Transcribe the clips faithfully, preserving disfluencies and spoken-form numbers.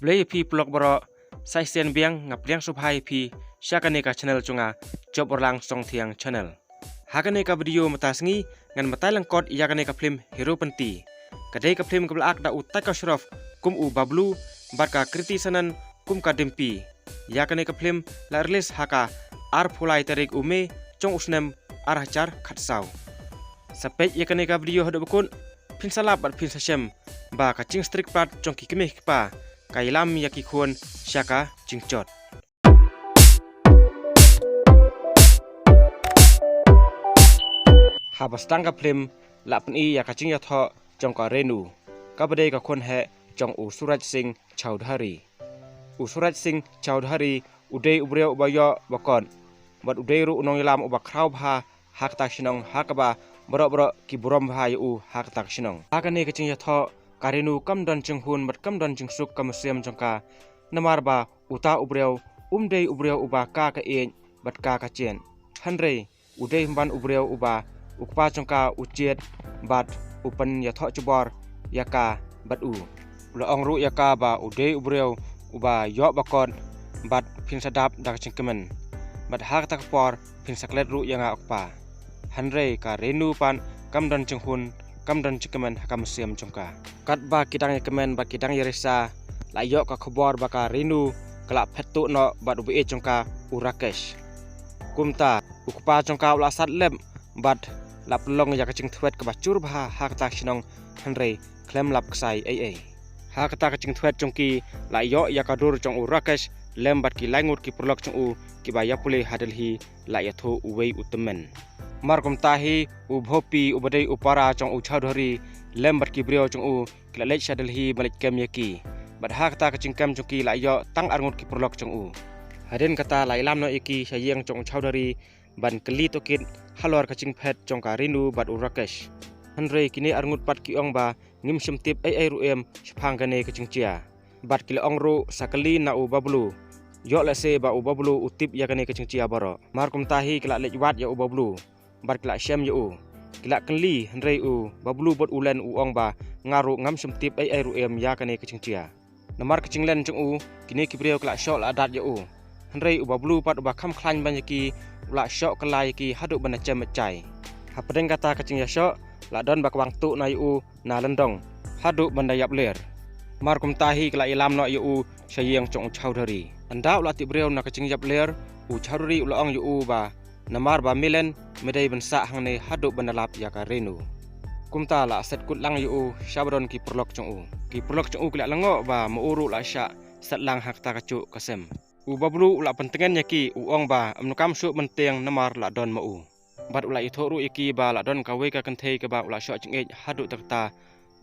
Khublei ïa phi paralok baroh, sa shisien biang nga pdiang sngewbha ïa phi sha kane ka channel jong nga, Job Orlang Songthiang Channel. Ha kane ka video mynta sngi ngan batai lyngkot ïa kane ka phlim Hero Panti. Ka dei ka phlim kaba la act da u Taika Shroff kum u Bablu bad ka Kriti Sanon kum ka Dimpi. Ïa kane ka phlim la release ha ka arphew lai tarik u May jong u snem ar hajar khatsaw. Sa peit ïa kane ka video haduh ba kut, phin sa lap bad phin sa shem ba ka jingstrik palat jong ki kmie ki kpa ka ïalam ïa ki khun sha ka jingjot. Haba sdang ka phlim la pyni ïa ka jingïathoh jong ka Renu, kaba dei ka khun heh jong u Suraj Singh Chowdhury. U Suraj Singh Chowdhury u dei u briew uba ïoh ba kot bad u dei ruh u nongïalam uba khraw bha ha kata ka shnong, ha kaba baroh baroh ki burom bha ïa u ha kata ka shnong. Ha kane ka jingïathoh, ka Renu kam don jinghun bad kam don jingsuk ka mynsiem jong ka, namar ba uta u briew um dei u briew uba ka ka ïeit bad ka ka jied. Hynrei u dei pynban u briew uba u kpa jong ka u jied bad u pynïathoh jubor ïa ka bad u. U la ong ruh ïa ka ba u dei u briew uba ïoh ba kot bad phin sa dap da ka jingkmen, bad ha kata ka por phin sa klet ruh ïa nga u kpa. Hynrei ka Renu pat kam don jinghun, kam don jingkmen ha ka mynsiem jong ka. Katba ki dang ïakmen bad ki dang ïarisa, la ïoh ka khubor ba ka Renu ka la phet tuh noh bad u baieit jong ka u Rakesh. Kumta u kpa jong ka u la sat lem bad la pynlong ïa ka jingthwet kaba jur bha ha kata ka shnong, hynrei khlem lap ksai ei ei. Ha kata ka jingthwet jong ki la ïoh ïa ka dur jong u Rakesh lem bad ki lai ngut ki paralok jong u kiba ïa pule ha Delhi, la ïathuh uwei u tymmen. Mar kumta hi u Bhopi uba dei u para jong u Chowdhury lem bad ki briew jong u ki la leit sha Delhi ban leit kem ïa ki. Bad ha kata ka jingkem jong ki la ïoh tang arngut ki paralok jong u. Hadien kata la ïalam noh ïa ki sha ïing jong u Chowdhury ban kylli tohkit halor ka jingphet jong ka Renu bad u Rakesh. Hynrei kine arngut pat ki ong ba ngim shym tip ei ei ruh em shaphang kane ka jingjia. Bad ki la ong ruh sa kylli na u Bablu. Ïoh lehse ba u Bablu u tip ïa kane ka jingjia baroh. Mar kumta hi ki la leit wad ïa u Bablu bad ki la shem ïa u. Ki la kylli, hynrei u Bablu bad u Len u ong ba nga ruh ngam shym tip ei ei ruh em ïa kane ka jingjia. Namar ka jinglen jong u, kine ki briew ki la shoh la adat ïa u. Hynrei u Bablu pat uba kham khlaiñ ban ïa ki, u la shoh kylla ïa ki haduh ban da jem bad jai. Hapdeng kata ka jingïashoh la don ba kwang tuh na ïa u na lyndong haduh ban da ïap ler. Mar kumta hi ki la ïalam noh ïa u sha ïing jong u Chowdhury. Ynda u la tip briew na ka jingïap ler, u Chowdhury u la ong ïa u ba namar ba me len, me dei ban sah hangne haduh ban da lap ïa ka Renu. Kumta la set kut lang ïa u sha ba don ki paralok jong u. Ki paralok jong u ki la lyngngoh ba ma u ruh la shah set lang ha kata ka juh ka sem. U Bablu u la pyntngen ïa ki, u ong ba ym donkam shuh ban tieng namar la don ma u. Bad u la ïathuh ruh ïa ki ba la don kawei ka kynthei kaba u la shoh jingïeit haduh takta.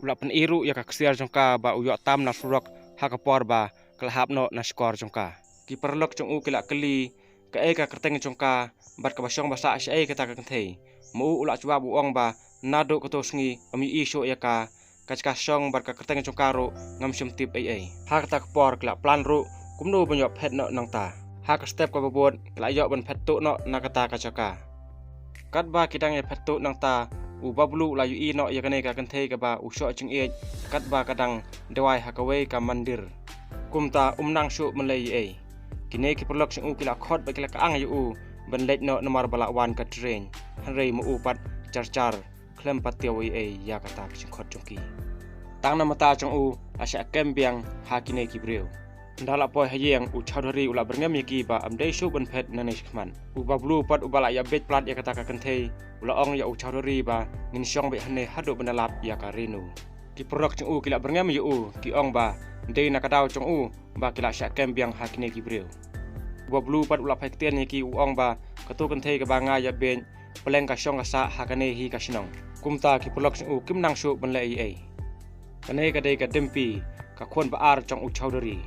U la pyni ruh ïa ka ksiar jong ka ba u ïoh tam na surok ha ka por ba ka la hap noh na shkor jong ka. Ki paralok jong u ki la kylli kaei ka kyrteng jong ka bad kaba shong ba sah shaei kata ka kynthei. Ma u u la jubab u ong ba naduh kato sngi ym ïohi shuh ïa ka, ka jaka shong bad ka kyrteng jong ka ruh ngam shym tip ei ei. Ha kata ka por ki la plan ruh kumno ban ïoh phet noh nangta. Ha ka step kaba bud ki la ïoh ban phet tuh noh na kata ka jaka. Katba ki dang ïa phet tuh nangta, u Bablu u la ïohi noh ïa kane ka kynthei kaba u shoh jingïeit katba ka dang duwai ha kawei ka mandir. Kumta um nang shuh ban leh ei ei. Kine ki paralok jong u ki la khot bad ki la kyang ïa u ban leit noh namar ba la wan ka train. Hynrei ma u pat jar jar khlem pat tip ei ei ïa kata ka jingkhot jong ki. Tang namar ta jong u la shah kem biang ha kine ki briew. Ynda la poi ha ïing, u Chowdhury u la byrngem ïa ki ba ym dei shuh ban phet nangne shakhmat. U Bablu pat uba la ïa beit palat ïa kata ka kynthei u la ong ïa u Chowdhury ba ngin shong beit hangne haduh ban da lap ïa ka Renu. Ki paralok jong u ki la byrngem ïa u, ki ong ba dei na ka daw jong u ba ki la shah kem biang ha kine ki briew. U Bablu pat u la phai ktien ïa ki, u ong ba kato kynthei kaba nga ïa beit, pylleng ka shong ka sah ha kane hi ka shnong. Kumta ki paralok jong u kim nang shuh ban leh ei ei. Kane ka dei ka Dimpi, ka khun ba ar jong u Chowdhury.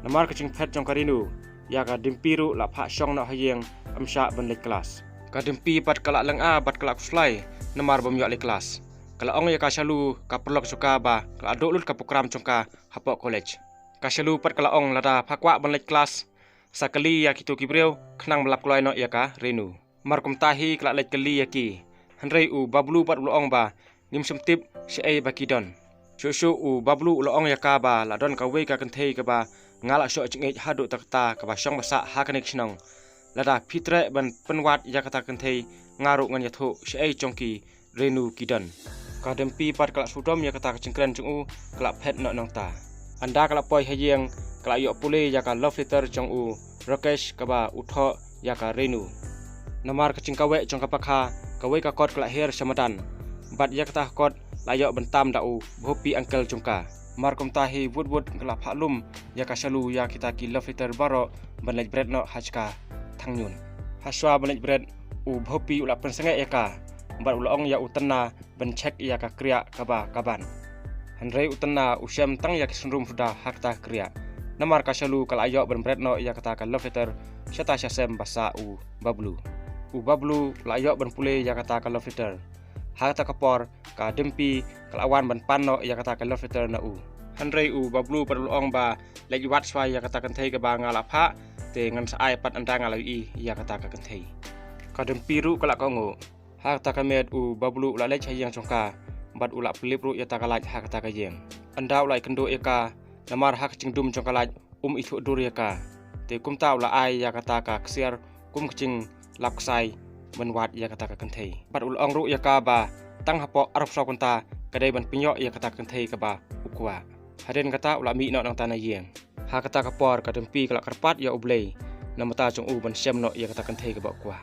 Namar ka jingphet jong ka Renu, ïa ka Dimpi ruh la phah shong noh ha ïing, ym shah ban leit klas. Ka Dimpi pat ka la lynga bad ka la khuslai namar bym ïoh leit klas. Ka la ong ïa ka Shalu, ka paralok jong ka, ba ka la duh lut ka program jong ka hapoh college. Ka Shalu pat ka la ong lada pha kwah ban leit klas, sa kylli ïa kito ki briew khnang ban lap kloi noh ïa ka Renu. Mar kumta hi ka la leit kylli ïa ki. Hynrei u Bablu pat u la ong ba ngim shym tip shaei ba ki don. Shuh shuh u Bablu u la ong ïa ka ba la don kawei ka kynthei kaba nga la shoh jingïeit haduh katta kaba shong ba sah ha kane ka shnong. Lada phi treh ban pynwad ïa kata ka kynthei, nga ruh ngan ïathuh shaei jong ki Renu ki don. Ka Dimpi pat ka la sudom ïa kata ka jingkren jong u, ka la phet noh nangta. Ynda ka la poi ha ïing, ka la ïoh pule ïa ka love letter jong u Rakesh kaba u thoh ïa ka Renu. Namar ka jingkaweh jong ka pakha, kawei ka kot ka la her sha madan. Bad ïa kata ka kot la ïoh ban tam da u Bhopi uncle jong ka. Mar kumta hi wut wut ka la phah lum ïa ka Shalu ïa kita ki love letter baroh ban leit bret noh ha jaka thang ñiun. Hashwa ban leit bret, u Bhopi u la pynsangeh ïa ka bad u la ong ïa u Tanna ban check ïa ka kriah kaba ka ban. Hynrei u Tanna u shem tang ïa ki synrum suda ha kata ka kriah. Namar ka Shalu ka la ïoh ban bret noh ïa kata ka love letter shata sha sem ba sah u Bablu. U Bablu u la ïoh ban pule ïa kata ka love letter. Ha kata ka por ka Dimpi ka la wan ban pan noh ïa kata ka love letter na u. Hynrei u Bablu pat u la ong ba leit wad shwa ïa kata ka kynthei kaba nga la phah, te ngan sa ai pat ynda nga la ïohi ïa kata ka kynthei. Ka Dimpi ruh ka la kohnguh. Ha kata ka miet u Bablu u la leit ha ïing jong ka bad u la pynlip ruh ïa kata ka light ha kata ka ïing. Ynda u la ïakynduh ïa ka, namar ha ka jingdum jong ka light um ithuh dur ïa ka. Te kumta u la ai ïa kata ka ksiar kum ka jinglap ksai ban wad ïa kata ka kynthei. Bad u la ong ruh ïa ka ba tang hapoh arphew saw kynta ka dei ban pynïoh ïa kata ka kynthei kaba u kwah. Hadien kata u la mih noh nangta na ïing. Ha kata ka por ka Dimpi ka la kyrpad ïa U Blei na bynta jong u ban shem noh ïa kata ka kynthei kaba u kwah.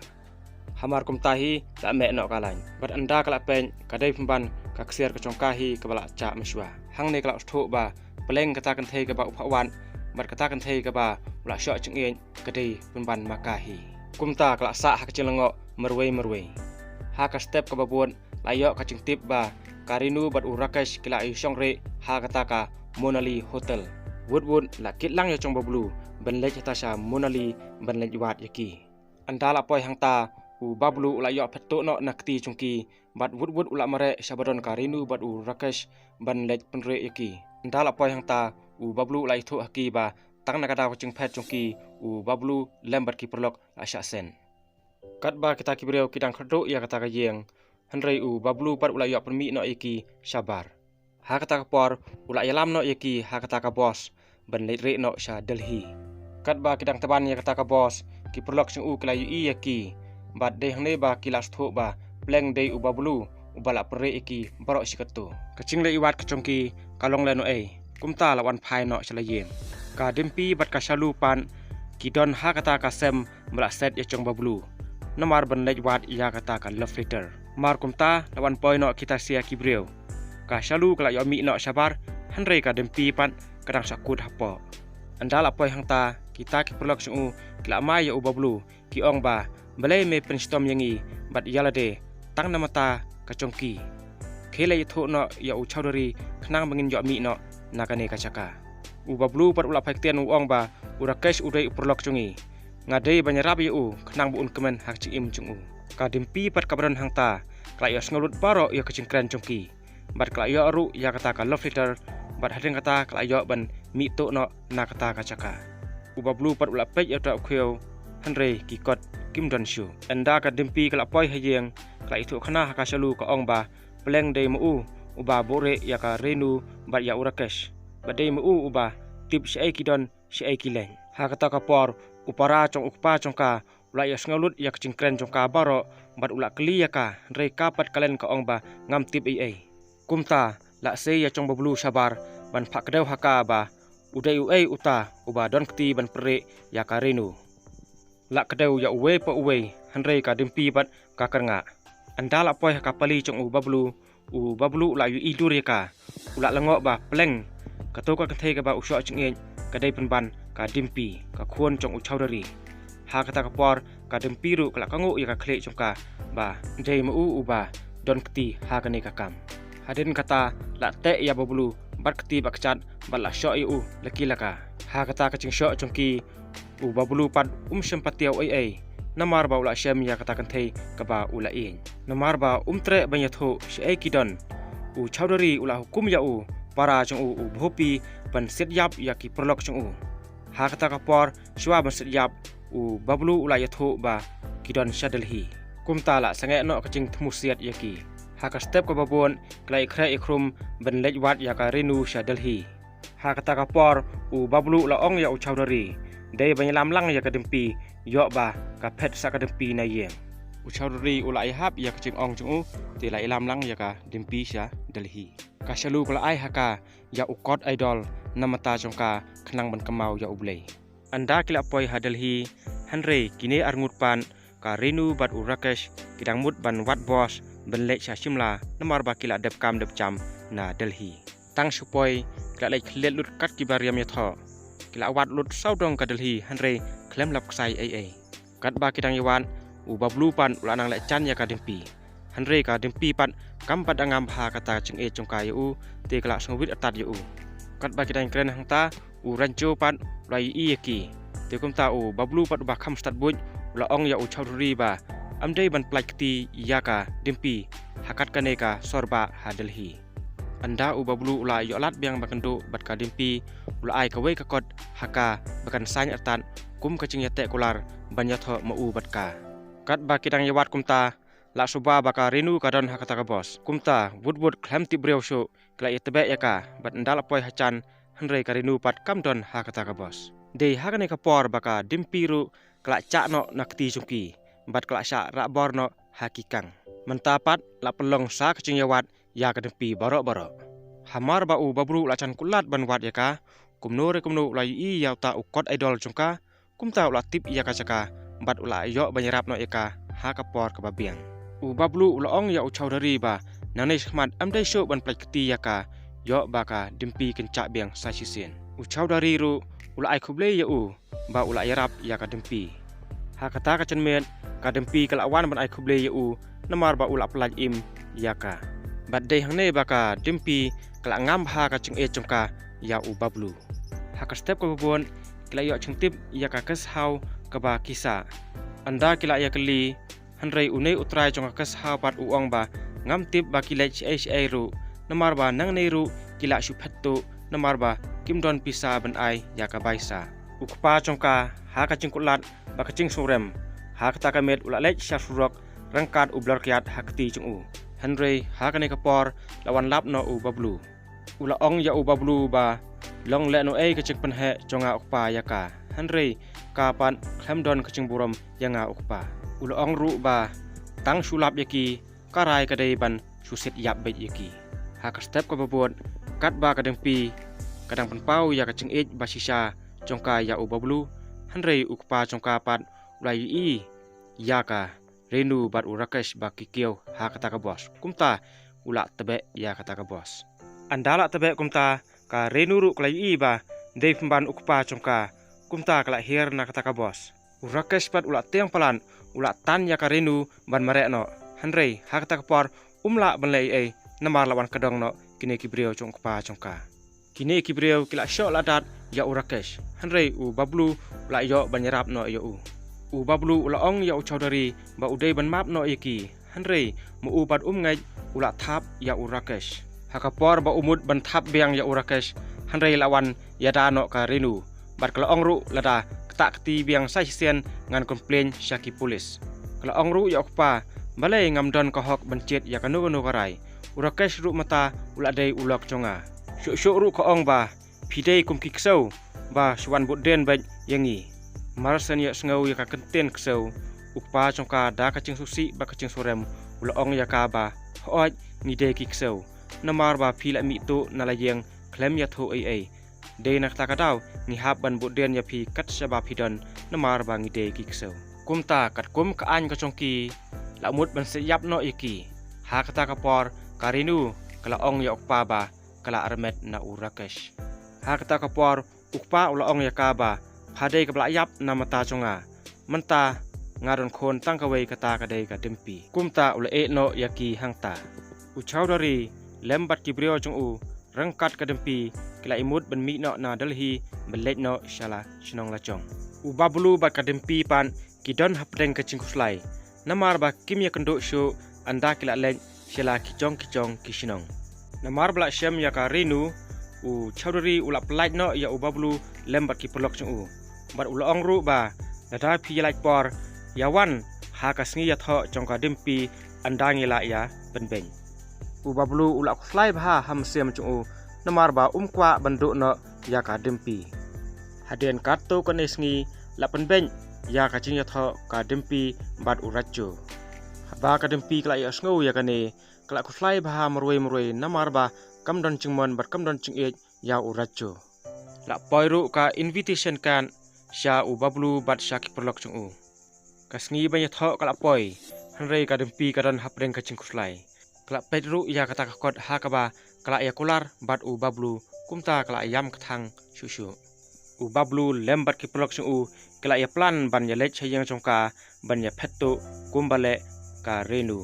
Hamar kumta hi la meh noh ka light. Bad ynda ka la peit ka dei pynban ka ksiar ka jong ka hi kaba la jah mynshuwa. Hangne ka la sngewthuh ba pleng kata ka kynthei kaba u phah wad bad kata ka kynthei kaba u la shoh jingïeit ka dei pynban ma ka hi. Kumta ka la sah ha ka jinglyngngoh marwei marwei. Ha ka step kaba bud la ïoh ka jingtip ba ka Renu bad u Rakesh ki la ïashong rieh ha kata ka Monali Hotel. Wut wut la kit lang ïa jong Bablu ban leit hata sha Monali ban leit wad ïa ki. Ynda la poi hangta u Bablu u la ïoh phet tuh noh na kti jong ki bad wut wut u la mareh sha ba don ka Renu bad u Rakesh ban leit pynrieh ïa ki. Ynda la poi hangta u Bablu u la ïathuh ha ki ba tang na ka daw ka jingphet jong ki u Bablu lem bad ki paralok la shah send. Katba kita ki briew ki dang kyrduh ïa kata ka ïing, hynrei u Bablu pat u la ïoh pynmih noh ïa ki shabar. Ha kata ka por u la ïalam noh ïa ki ha kata ka bos ban leit rieh noh sha Delhi. Katba ki dang tban ïa kata ka bos, ki paralok jong u ki la ïohi ïa ki bad dei hangne ba ki la sngewthuh ba pleng dei u Bablu uba la pynrieh ïa ki baroh shi katto. Ka jingleit wad ka jong ki ka long lehnohei. Kumta la wan phai noh sha la ïing. Ka Dimpi bad ka Shalu pat ki don ha kata ka sem ba la set ïa jong Bablu. Namar ban leit wad ïa kata ka love letter. Mar kumta la wan poi noh kita sha ki briew. Ka Shalu ka la ïoh mih noh shabar, hynrei ka Dimpi pat ka dang shah kut hapoh. Ynda la poi hangta kita ki paralok jong u ki la mai ïa u Bablu, ki ong ba balei me pynshitom ïa ngi bad ïa lade tang na bynta ka jong ki. Khie leit ïathuh noh ïa u Chowdhury khnang ba ngin ïoh mih noh na kane ka jaka. U Bablu pat u la phai ktien u ong ba u Rakesh u dei u paralok jong ngi. Nga dei ban ïarap ïa u khnang ba un kmen ha ka jingim jong u. Ka Dimpi pat kaba don hangta ka la ïohsngew lut baroh ïa ka jingkren jong ki. Bad ka la ïoh ruh ïa kata ka love letter bad hadien kata ka la ïoh ban mih tuh noh na kata ka jaka. U Bablu pat u la peit ïa uta u khiew, hynrei ki kot kim don shuh. Ynda ka Dimpi ka la poi ha ïing ka la ïathuh khana ha ka Shalu ka ong ba pleng dei ma u uba buhrieh ïa ka Renu bad ïa u Rakesh. Bad dei ma u uba tip shaei ki don shaei ki leng. Ha kata ka por u para jong u kpa jong ka u la ïohsngew lut ïa ka jingkren jong ka baroh bad u la kylli ïa ka, hynrei ka pat ka len ka ong ba ngam tip ei ei. Kumta la sei ïa jong Bablu shabar ban phah kdew ha ka ba u dei uei uta uba don kti ban pynrieh ïa ka Renu. La kdew ïa uwei pa uwei, hynrei ka Dimpi pat ka kyrngah. Ynda la poi ha ka pali jong u Bablu, u Bablu u la ïohi dur ïa ka. U la lyngngoh ba pleng kato ka kynthei kaba u shoh jingïeit ka dei pynban ka Dimpi, ka khun jong u Chowdhury. Ha kata ka por ka Dimpi ruh ka la kohnguh ïa ka khlieh jong ka ba dei ma u uba don kti ha kane ka kam. Hadien kata la teh ïa Bablu bad kti bad kjat bad la shoh ïa u la ki la ka. Ha kata ka jingshoh jong ki u Bablu pat um shym patiaw ei ei, namar ba u la shem ïa kata ka kynthei kaba u la ïeng. Namar ba um treh ban ïathuh shaei ki don, u Chowdhury u la hukum ïa u para jong u u Bhopi ban siat ïap ïa ki paralok jong u. Ha kata ka por shuwa ban siat ïap u Bablu u la ïathuh ba ki don sha Delhi. Kumta la sangeh noh ka jingthmu siat ïa ki. Ha ka step kaba bud ki la ïakhreh ïakhrum ban leit wad ïa ka Renu sha Delhi. Ha kata ka por u Bablu u la ong ïa u Chowdhury, dei ban ïalam lang ïa ka Dimpi, ïoh ba ka phet sa ka Dimpi na ïing. U Chowdhury u la ïahap ïa ka jingong jong u, te la ïalam lang ïa ka Dimpi sha Delhi. Ka Shalu ka la ai ha ka ïa u kot idol na bynta jong ka khnang ban kynmaw ïa U Blei. Ynda ki la poi ha Delhi, hynrei kine arngut pat, ka Renu bad u Rakesh, ki dang mut ban wad bos ban leit sha Shimla namar ba ki la dep kam dep jam na Delhi. Tang shu poi ki la leit khlieh lut kat kiba riam ïathoh. Ki la wad lut sawdong ka Delhi hynrei khlem lap ksai ei ei. Katba ki dang ïawad, u Bablu pat u la nang leh jan ïa ka Dimpi. Hynrei ka Dimpi pat kam pat da ngam bha kata ka jingïeit jong ka ïa u, te ka la sngewrit artat ïa u. Katba ki dang kren hangta, u Rancho pat u la ïohi ïa ki. Te kumta u Bablu pat uba kham stad buit u la ong ïa u Chowdhury ba ym dei ban pyllait kti ïa ka Dimpi ha kat kane ka sor bah ha Delhi. Ynda u Bablu u la ïoh lad biang ba kynduh bad ka Dimpi, u la ai kawei ka kot ha ka ba kan saiñ artat kum ka jingïateh kular ban ïathoh ma u bad ka. Katba ki dang ïawad kumta, la suba ba ka Renu ka don ha kata ka bos. Kumta, wut wut khlem tip briew shuh, ki la ïatbeh ïa ka, bad ynda la poi ha jan, hynrei ka Renu pat kam don ha kata ka bos. Dei ha kane ka por ba ka Dimpi ruh ka la jah noh na kti jong ki, bad ka la shah rah bor noh ha ki kang. Mynta pat la pynlong sa ka jingïawad ïa ka Dimpi baroh baroh. Hamar ba u Bablu u la jan kular ban wad ïa ka, kumno re kumno u la ïohi ïa uta u kot idol jong ka, kumta u la tip ïa ka jaka, bad u la ïoh ban ïarap noh ïa ka ha ka por kaba biang. U Bablu u la ong ïa u Chowdhury ba nangne shakhmat ym dei shuh ban pyllait kti ïa ka, ïoh ba ka Dimpi kan jah biang sa shisien. U Chowdhury ruh u la ai khublei ïa u ba u la ïarap ïa ka Dimpi. Ha kata ka janmiet, ka Dimpi ka la wan ban ai khublei ïa u namar ba u la pyllait im ïa ka. Bad dei hangne ba ka Dimpi ka la ngam bha ka jingïeit jong ka ïa u Bablu. Ha ka step kaba bud ki la ïoh jingtip ïa ka guest house kaba ki sah. Ynda ki la ïakylli, hynrei une u trai jong ka guest house pat u ong ba ngam tip ba ki leit shaei shaei ruh, namar ba nangne ruh ki la shu phet tuh, namar ba kim don pisa ban ai ïa ka bai sah. U kpa jong ka ha ka jingkular bad ka jingsngewrem, ha kata ka miet u la leit sha surok ryngkat u Blorkiat ha kti jong u. Hynrei ha kane ka por la wan lap noh u Bablu. U la ong ïa u Bablu ba long lehnohei ka jingpynheh jong nga u kpa ïa ka, hynrei ka pat khlem don ka jingburom ïa nga u kpa. U la ong ruh ba tang shu lap ïa ki, ka rai ka dei ban shu siat ïap beit ïa ki. Ha ka step kaba bud, katba ka Dimpi ka dang pynpaw ïa ka jingïeit ba shisha jong ka ïa u Bablu, hynrei u kpa jong ka pat u la ïohi ïa ka Renu bad u Rakesh ba ki kiew ha kata ka bos. Kumta u la tbeh ïa kata ka bos. Ynda la tbeh kumta, ka Renu ruh ka la ïohi ba dei pynban u kpa jong ka, kumta ka la hiar na kata ka bos. U Rakesh pat u la tieng palat, u la tan ïa ka Renu ban mareh noh. Hynrei ha kata ka por um lah ban leh ei ei, namar la wan kdong noh kine ki briew jong u kpa jong ka. Kine ki briew ki la shoh la dat ïa u Rakesh, hynrei u Bablu u la ïoh ban ïarap noh ïa u. U Bablu u la ong ïa u Chowdhury ba u dei ban map noh ïa ki, hynrei ma u pat um ngeit, u la thap ïa u Rakesh. Ha ka por ba u mut ban thap biang ïa u Rakesh, hynrei la wan ïada noh ka Renu. Bad ka la ong ruh lada ktah kti biang sa shisien ngan complain sha ki pulit. Ka la ong ruh ïa u kpa, balei ngam don ka hok ban jied ïa kano kano ka rai. U Rakesh ruh mynta u la dei u lok jong nga. Shuh shuh ruh ka ong ba phi dei kum ki ksew ba shu wan bud dien beit ïa ngi. Mar shen ïohsngew ïa ka kyntien ksew, u kpa jong ka da ka jingsngewsih bad ka jingsngewrem u la ong ïa ka ba, hooid, ngi dei ki ksew. Namar ba phi la mih tuh na la ïing khlem ïathuh ei ei. Dei na kata ka daw ngi hap ban bud dien ïa phi kat shaba phi don, namar ba ngi dei ki ksew. Kumta katkum ka aiñ ka jong ki, la mut ban siat ïap noh ïa ki. Ha kata ka por ka Renu ka la ong ïa u kpa ba ka la armet na u Rakesh. Ha kata ka por u kpa u la ong ïa ka ba, pha dei kaba la ïap na bynta jong nga. Mynta nga don khun tang kawei, kata ka dei ka Dimpi. Kumta u la ïeh noh ïa ki hangta. U Chowdhury lem bad ki briew jong u ryngkat ka Dimpi ki la imut ban mih noh na Delhi ban leit noh sha la shnong la jong. U Bablu bad ka Dimpi pat ki don hapdeng ka jingkhuslai. Namar ba kim ïakynduh shuh ynda ki la leit sha la ki jong ki jong ki shnong. Namar ba la shem ïa ka Renu, u Chowdhury u la pyllait noh ïa u Bablu lem bad ki paralok jong u. Bad u la ong ruh ba, lada phi ïa lait por, ïa wan ha ka sngi ïathoh jong ka Dimpi, ynda ngi la ïa pynbeiñ. U Bablu u la khuslai bha ha mynsiem jong u, namar ba um kwah ban duh noh ïa ka Dimpi. Hadien katto katne sngi la pynbeit ïa ka jingïathoh ka Dimpi bad u Ratjo. Haba ka Dimpi ka la ïohsngew ïa kane, ka la khuslai bha marwei marwei namar ba kam don jingmon bad kam don jingïeit ïa u Ratjo. La poi ruh ka invitation card sha u Bablu bad sha ki paralok jong u. Ka sngi ban ïathoh ka la poi, hynrei ka Dimpi ka don hapdeng ka jingkhuslai. Ka la peit ruh ïa kata ka kot ha kaba ka la ïa kular bad u Bablu, kumta ka la ïam kthang shuh shuh. U Bablu lem bad ki paralok jong u ki la ïa plan ban ïa leit sha ïing jong ka ban ïa phet tuh kumba leh ka Renu.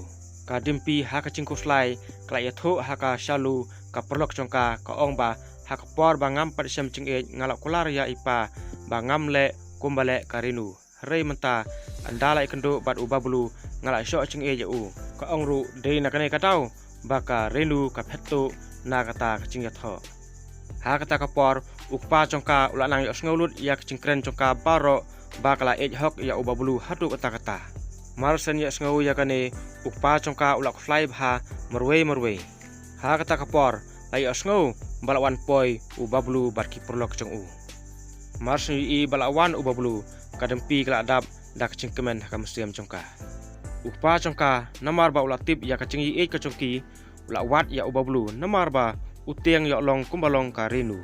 Ka Dimpi ha ka jingkhuslai ka la ïathuh ha ka Shalu, ka paralok jong ka, ka ong ba ha ka por ba ngam pat shem jingïeit nga la kular ïa i pa ba ngam leh kumba leh ka Renu. Hynrei mynta ynda la ïakynduh bad u Bablu nga la shoh jingïeit ïa u. Ka ong ruh dei na kane ka daw ba ka Renu ka phet tuh na kata ka jingïathoh. Ha kata ka por u kpa jong ka u la nang ïohsngew lut ïa ka jingkren jong ka baroh ba ka la ïeit hok ïa u Bablu haduh katta katta. Mar shen ïohsngew ïa kane, u kpa jong ka u la khuslai bha marwei marwei. Ha kata ka por la ïohsngew ba la wan poi u Bablu bad ki paralok jong u. Mar shen ïohi ba la wan u Bablu, ka Dimpi ka la dap da ka jingkmen ha ka mynsiem jong ka. U kpa jong ka, namar ba u la tip ïa ka jingïeit ka jong ki, u la wad ïa u Bablu namar ba u tieng ïoh long kumba long ka Renu.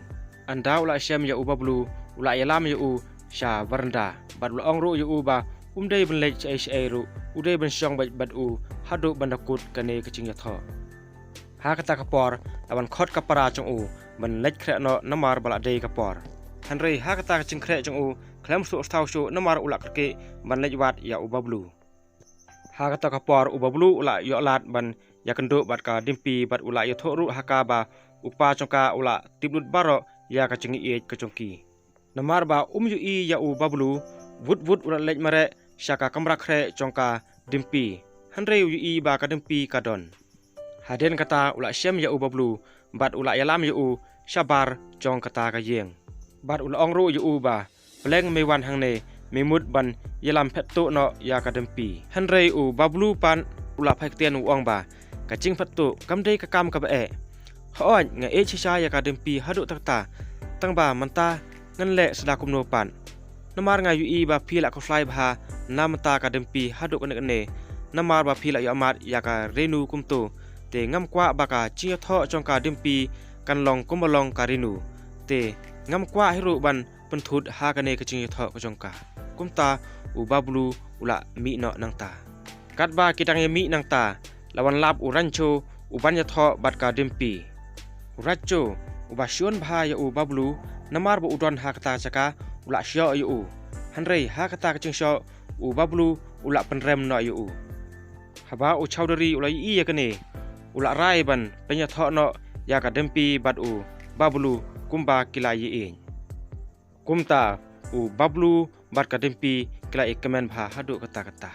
Ynda u la shem ïa u Bablu, u la ïalam ïa u sha baranda bad u la ong ruh ïa u ba um dei ban leit shaei shaei ruh, u dei ban shong beit bad u haduh ban da kut kane ka jingïathoh. Ha kata ka por la wan khot ka para jong u ban leit khreh noh namar ba la dei ka por. Hynrei ha kata ka jingkhreh jong u khlem shuh shuh namar u la kyrkieh ban leit wad ïa u Bablu. Ha kata ka por u Bablu u la ïoh lad ban ïakynduh bad ka Dimpi bad u la ïathuh ruh ha ka ba u kpa jong ka u la tip lut baroh ïa ka jingïeit ka jong ki. Namar ba um ïohi ïa u Bablu, wut wut u la leit mareh sha ka kamra khreh jong ka Dimpi. Hynrei u ïohi ba ka Dimpi ka don. Hadien kata u la shem ïa u Bablu bad u la ïalam ïa u shabar jong kata ka ïing. Bad u la ong ruh ïa u ba, pleng me wan hangne, me mut ban ïalam phet tuh noh ïa ka Dimpi. Hynrei u Bablu pat u la phai ktien u ong ba, ka jingphet tuh kam dei ka kam kaba eh. Hooid nga ïeit shisha ïa ka Dimpi haduh katta katta, tang ba mynta ngan leh shuh kumno pat. Namar nga ïohi ba phi la khuslai bha na mynta ka Dimpi haduh kane kane. Namar ba phi la ïohmad ïa ka Renu kumto, te ngam kwah ba ka jingïathoh jong ka Dimpi kan long kumba long ka Renu. Te ngam kwah hi ruh ban pynthut ha kane ka jingïathoh ka jong ka. Kumta u Bablu u la mih noh nangta. Katba ki dang ïa mih nangta, la wan lap u Rancho u ban ïathoh bad ka Dimpi. U Rancho uba shun bha ïa u Bablu, namar ba u don ha kata ka jaka, u la shoh ïa u. Hynrei ha kata ka jingshoh u Bablu u la pynrem noh ïa u. Haba u Chowdhury u la ïohi ïa kane, u la rai ban pynïathoh noh ïa ka Dimpi bad u Bablu kumba ki la ïeit. Kumta u Bablu bad ka Dimpi ki la ïakmen bha haduh katta katta.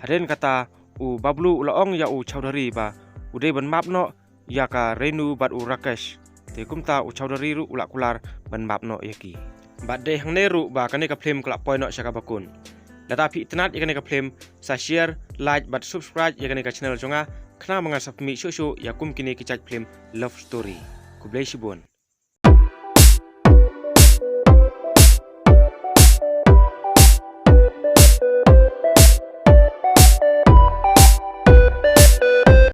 Hadien kata u Bablu u la ong ïa u Chowdhury ba u dei ban map noh ïa ka Renu bad u Rakesh. Te kumta u Chowdhury ruh u la kular ban map noh ïa ki. Bad dei hangne ruh ba kane ka phlim ka la poi noh sha kaba kut. Lada phi itynnad ïa kane ka phlim, sa share, like bad subscribe ïa kane ka channel jong nga, khnang ba ngan sa pynmih shuh shuh ïa kum kine ki jait phlim love story. Khublei shibun.